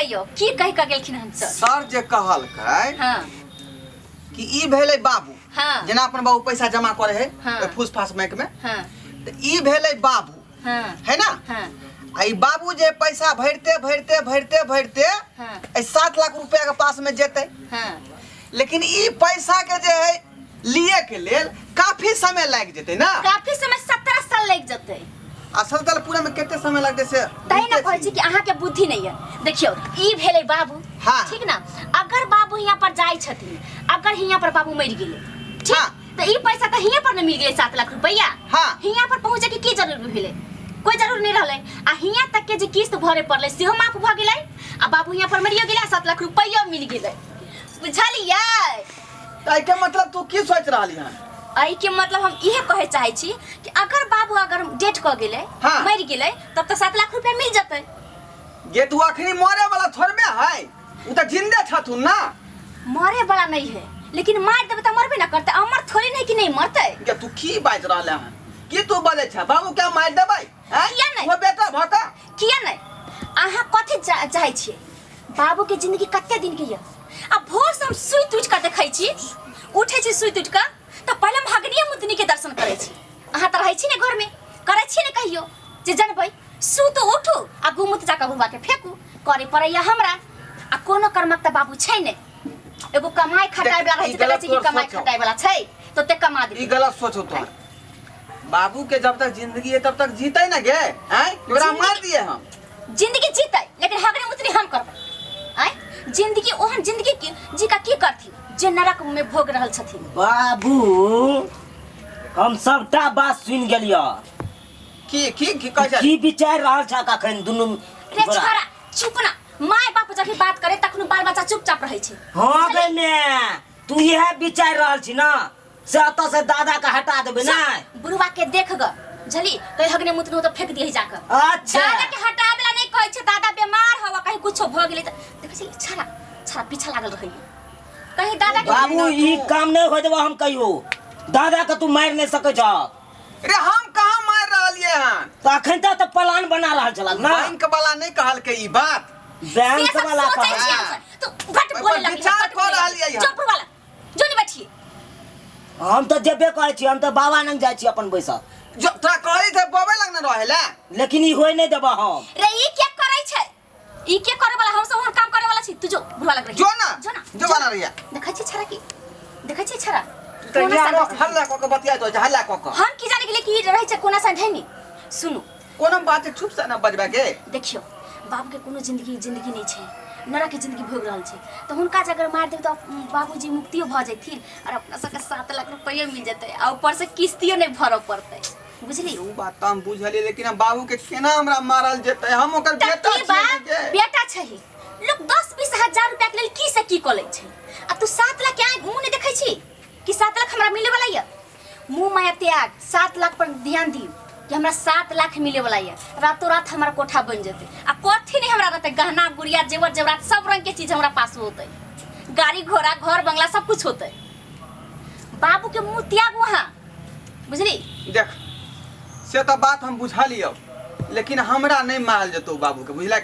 लगैयो की कहि कऽ गेलखिन हन सर? सर जे कहलकै हाँ कि ई भेलै बाबू। हाँ। जेना अपन बाबू पैसा जमा करे है हाँ। ओहि फूस फास बैंक में। हाँ। तऽ ई भेलै बाबू। हाँ। है ना? हाँ। आ ई बाबू जे पैसा भरते भरते भरते भरते हाँ। एहि 7 लाख रुपया के पास में जेतै। हाँ। लेकिन ई पैसा के जे है लिए के लेल काफी समय लागि जेतै ना। काफी समय, 17 साल लागि जेतै। आ 17 साल पूरा में कते समय लगतै से तही ना बुझते कहै छी कि अहाँके बुद्धि नहीं है। देखियौ, ई भेलै बाबू। हाँ। ठीक ना? अगर बाबू हियाँ पर जाइ छथिन, अगर हियाँ पर बाबू मरि गेलै, ठीक? हाँ। तऽ ई पैसा तऽ हियाँ पर ने मिल गेलै, 7 लाख रुपैआ। हाँ। हियाँ पर पहुँचे के की जरूरी भेलै? कोई जरूर नहीं रहलै। आ हियाँ तक के जे किस्त भरे पड़लै सेहो माफ भऽ गेलै, आ बाबू हियाँ पर मरियो गेलै आ 7 लाख रुपैआ मिल गेलै। बुझलियै? तऽ एहिके मतलब तू की सोचि रहली हन? एहिके मतलब हम इहे कहै चाहै छी कि अगर बाबू अगर डेथ कऽ गेलै, मरि गेलै, तब तऽ 7 लाख रुपया मिल जेतै। गे, तू अखनी मरे वाला थोड़बे है, उ तऽ जिंदे छथुन ना। मरे वाला नहीं है, लेकिन मार देबै तऽ मरबे ना करतै। अमर थोड़े नहीं कि नहीं मरतै। गे, तू की बाजि रहले हन? की तू बजै छ? बाबू के मारि देबै? हैं? किया नहि? वो बेटा भऽ कऽ। किया नहीं? अहाँ कथी चाहै छियै? बाबू के जिंदगी कते दिन के यऽ? आ भोर से हम सुति उठि कऽ देखै छी, उठै छी सुति उठि कऽ तऽ पहिले हम हगनिया मुतनी के दर्शन करै छी। अहाँ तऽ रहै छी ने घरमे, करै छी ने कहियो जे जनबै? सुतू, उठू आ गुमुत जाकऽ बुढ़वा के फेकू। करे पड़ैया हमरा। आ कोनो कर्मक तऽ बाबू छै नहि। एगो कमाइ खटाइ वाला रहै ई छै तऽ कहै गलत छै कि तोहर कमाइ सोच हौ। खटाइ वाला छै तऽ ओते कमा ई देतै। गलत सोच हो तोहर। बाबू के जब तक जिंदगी है तब तक जीते ना गे। हैं, ओकरा मार दिए हम? जिंदगी जीतै, लेकिन हगरे मुतनी हम करबै। आँय, जिंदगी ओहन जिंदगी के जी का की करथिन जे नरक में भोग रहल छथिन? बाबू, हम सबटा बात सुनि गेलियऽ। की की की कहै छै? की विचारि रहल छह अखन दुनू रे गोरा? छोरा, चुप ना। माय बाप जब बात करे तखनो बाल बच्चा चुपचाप रहै छै। हाँ गे मे, तू इएह विचारि रहल छी ना से एतऽ से दादा के हटा देबै? नहि। बुढ़वा के देख ग झली, कहीं हगने मुतने तो फेंक दिए जाकर। अच्छा। दादा के हटावे ला नहीं कहै छै। दादा बीमार हवा, कहीं कुछो भ गेलै त देखै छी, छड़ा छड़ा पीछा लागल रहै कहीं दादा के। बाबू, ई काम नहि होइ देबो हम कहियो। दादा के तू मारि नहि सकै छह। रे, हम कहाँ मार रहलिए हन? तऽ अखन तक तऽ प्लान बना रहल छलक ना। बैंक वाला नहीं कहलकै ई बात। बैंक से सब वाला सोचै कहल। छी हम तो बट ओहि बोले पर लगली। विचार बट कऽ बोले रहलियै लगली। हन। चुप वाला जो नहीं बैठिए। हम तऽ जेबे करै छी, हम तऽ बाबा लग जाइ छी अपन बैसल। जो तोरा कहली थे बबे लग न रहे ला। लेकिन ई होइ नहि देबऽ हम। रे, ई के करै छै? ई के करे वाला? हम सब ओहन काम करे वाला छी? तू जो बुढ़वा लग रही। जो ना। जो ना। जो बना रहिया। देखै छी छड़ा की? देखै छी छड़ा तऽ कोना यारो सन? हल्ला कऽ के बतियाइत रहै छै, हल्ला कऽ के। हम की जाने गेलियै कि ई रहै छै कोना सन धैनी। सुनू। कोनो बात छै, चुप से ना बजबा के। देखियौ, बाबूके कोनो जिंदगी जिंदगी नहि छै, नरक के जिंदगी भोग रहल छै, तऽ हुनका जे अगर मारि देबै तऽ बाबूजी मुक्तियो भऽ जैथिन आओर अपना सबके 7 लाख रुपैयो मिल जेतै आ ऊपरसँ किस्तियो नहि भरऽ पड़तै। बुझली? ओ बात तऽ हम बुझलियै, लेकिन हम बाबू के केना हमरा मारल जेतै? हम ओकर तऽ बेटा की बा छियै गे। बेटा छही। लोक 10-20 हजार रुपया के लेल की से की कऽ लै छै, आ तू 7 लाख के आँखि मुँह नहि देखै छी कि 7 लाख हमरा मिले वाला यऽ? मुँह माया त्याग, 7 लाख पर ध्यान दियौ कि हमरा 7 लाख मिले वाला यऽ। रातों रात हमारा कोठा बन जेतै आ कथी नहीं हमरा रहतै? गहना गुड़िया, जेवर जेवरात, सब रंग के चीज हमरा पास होतै, गाड़ी घोड़ा, घर बंगला, सब कुछ होतै। बाबू के मुँह त्याग वहाँ, बुझली? देख, से तऽ बात हम बुझलियौ, लेकिन हमरा नहि मारल जेतौ बाबू के, बुझला?